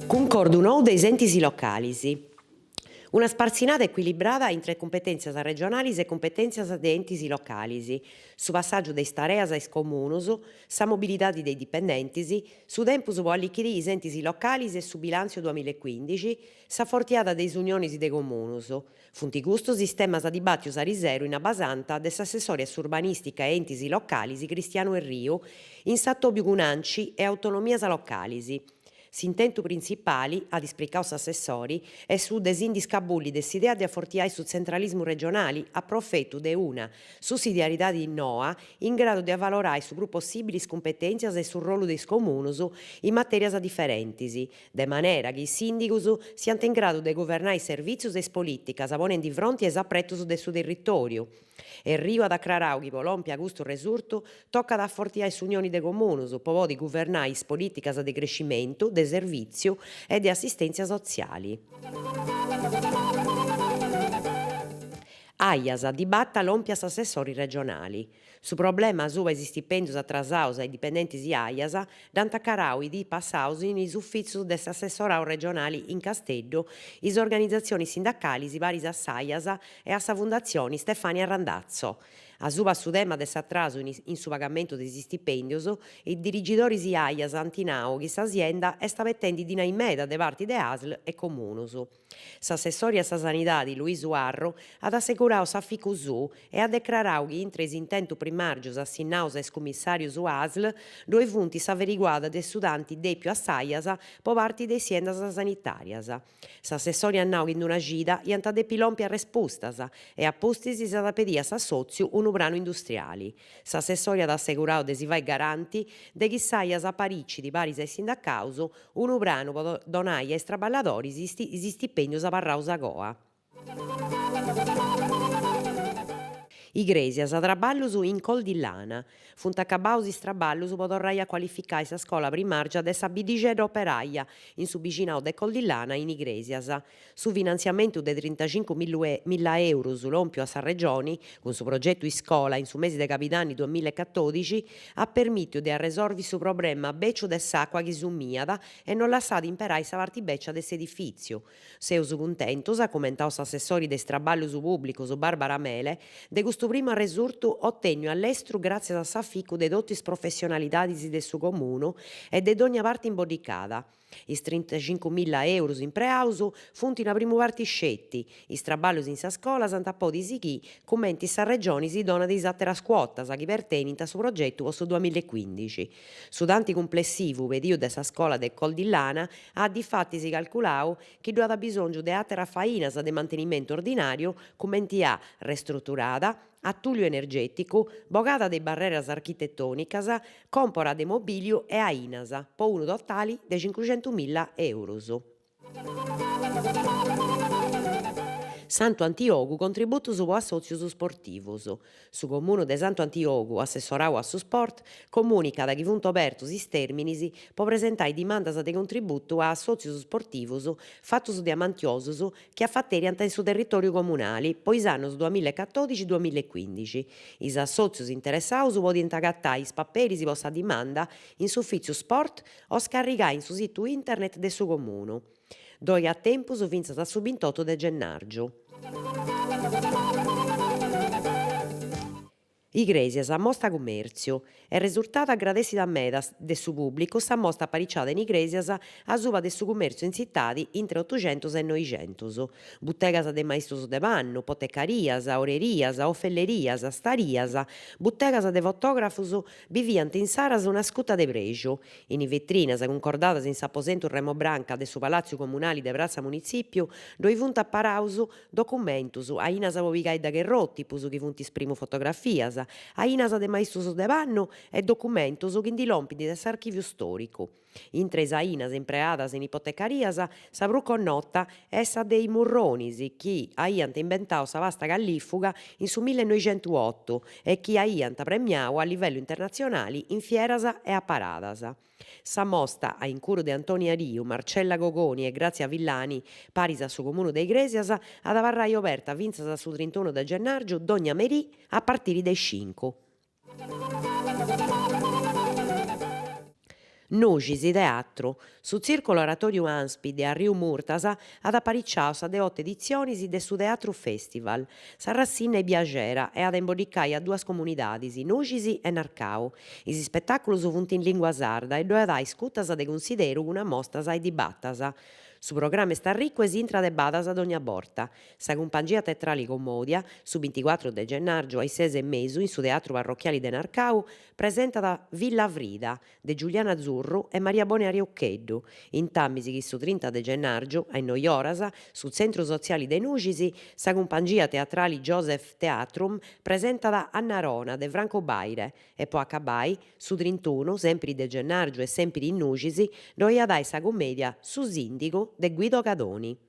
Cuncordu nou de is entis localis. Una spartzinada ecuilibrada intre cumpetèntzias regionalis e cumpetèntzias de entis localis, su passàgiu de is tareas a is comunus, sa mobilidadi de is dipendentis, su tempus po allichidiri is entis localis e su bilàntziu duamillaecuindixi, s'afortiada de is unionis de comunus. Funt custus is temas dibàtius ariseru in Abbasanta de s'assessori a s'urbanìstica e entis localis Cristianu Erriu in s'atòbiu cun Anci e autonomias localis. S'intentu printzipali, at ispricau s'assessori, est su de si ndi scabulli de s'idea de afortiai su tzentralismu regionali a profetu de una sussidiaridadi noa in gradu de avalorai su prus possìbili is cumpetèntzias e su rolu de is comunus in matèrias diferentis, de manera chi is sìndigus siant in gradu de guvernai is servìtzius e is polìticas ponendi fronti a is apretus de su territòriu. Erriu at acrarau chi po lompi a custu resurtu tocat a afortiai s'Unioni de Comunus po podi guvernai is polìticas de crescimentu, de servìtziu e de assistèntzia sotziali. Aias, dibata lòmpia a s'assessori regionali. Su problema asuba is istipèndius atrasaus a is dipendentis Aias dd'ant acarau is diis passaus in is ufìtzius de s'assessorau regionali in Casteddu is organizatzionis sindacalis paris a s'Aias e a sa Fundatzioni Stefania Randazzo. Asuba su tema de s'atrasu in su pagamentu de is istipèndius, is dirigidoris Aias ant nau chi sa sienda est abetendi dinai meda de parti de Asl e Comunus. S'assessori a sa Sanidadi Luisu Arru at assegurau s'aficu suu e at decrarau chi intre is intentus primàrgius assinnaus a is cummissàrius Asl ddoi funt s'averiguada de su tanti dèpiu a s'Aias po parti de is siendas sanitàrias. S'assessori at nau chi in una cida iant a depi lompi arrespustas e a pustis s'at a pediri a s'assòtziu unu pranu industriali. S'assessori at assegurau de si fai garanti de chi s'Aias aparicit paris a is sindacaus unu pranu po donai a is traballadoris is istipèndius abarraus agoa. Igrèsias, traballus in Col di Lana. Funt acabaus is traballus po torrai a cualificai sa scola primàrgia de sa biddixedda operaia in su bixinau de Col di Lana in Igrèsias. Su finantziamentu de trintacincu milla eurus lòmpiu a sa Regioni cun su progetu Iscola in su mesi de cabidanni duamillaecatòdixi at permìtiu de arresorvi su problema bèciu de s'àcua chi sumiat e no lassàt imperai sa parti bècia de s'edifìtziu. Seus cuntentus, at cumentau s'assessori de is traballus pùblicus Barbara Mele, de custu primu arresurtu otènniu a lestru gràtzias a s'aficu de totu is professionalidadis de su Comunu e de dònnia parti imboddicada. Is trintacincumilla eurus impreaus funt una primu parti sceti, is traballus in sa scola s'ant a podi sighì cumenti sa Regioni si donat is àteras cuotas chi pertenint a su progetu po su duamillaecuindixi. Su tanti cumplessivu pediu de sa scola de Col di Lana at difatis calculau chi ddu at bisòngiu de àteras fainas de mantenimentu ordinàriu cumenti a restruturada, atùliu energèticu, bogada de is barreras architetònicas, còmpora de mobìliu e ainas, po unu totali de cincuxentumilla eurus. Santu Antiogu, contributus po assòtzius sportivus. Su Comunu de Santu Antiogu, assessorau a su sport, comùnicat chi funt obertus is tèrminis po presentai dimandas de contributu a assòtzius sportivus fatus de amantiosus chi afateriant in su territòriu comunali po is annus duamillaecatòdixi duamillaecuindixi. Is assòtzius interessaus podint agatai is paperis po sa dimanda in s'ufìtziu sport o scarrigai in su situ internet de su Comunu. Ddoi at tempus fintzas a su bintotu de gennàrgiu. Igrèsias, mosta cummèrtziu. Est resurtada agradèssida meda de su pùblicu sa mosta apariciada in Igrèsias asuba de su cummèrtziu in tzitadi intre otuxentus e noixentus. Butegas de maistus de pannu, potecarias, orerias, ofellerias, starias, butegas de fotògrafus biviant insaras una scuta de prexu. In is vetrinas, cuncordadas in s'aposentu Remo Branca de su Palàtziu Comunali de Pratza Munitzìpiu, ddoi funt aparaus Documentus, ainas po pigai dagherròtipus, chi funt is primu fotografias, ainas de maistus de pannu e documentus chi ndi lompint de s'archìviu stòricu. Intre is ainas impreadas in is potecarias, sa prus connota est sa de is Murronis chi aiant imbentau sa pasta callìfuga in su millenoixentuotu e chi aiant premiau a livellu internatzionali in fieras e aparadas. Sa mosta, a incuru de Antonia Riu, Marcella Cogoni e Grazia Villani, paris a su Comunu de Igrèsias, at a abarrai oberta fintzas a su trintunu de gennàrgiu dogna merì a partiri de is cincu. Nuxis, teatru. Su Tzìrculu Oratòriu Anspi de Arriu Murtas at apariciau sa de otu editzionis de su Teatru Fèstival. Sa rassinna est biaxera e at a imboddicai a duas comunidadis, Nuxis e Narcau. Is ispetàculus funt in lìngua sarda e ddoe at ai scutas de cunsideru cun amostas e dibatas. Su programma est arricu e s'intrat de badas dogna borta. Sa cumpangia teatrali Comòdia, su binticuatru de gennàrgiu a is ses e mesu in su Teatru Parrochiali de Narcau, presentat Villa Frida, de Giuliana Zurru e Maria Bonia Uccheddu, intamis chi su trinta de gennàrgiu, a is noi oras, su Tzentru Sotziali de Nuxis, sa cumpangia teatrali Joseph Theatrum presentat Annarona de Franco Baire e po acabai, su trintunu, sèmpiri de gennàrgiu e sèmpiri in Nuxis, ddoi at ai sa cumèdia Su Sìndigu de Guido Cadoni.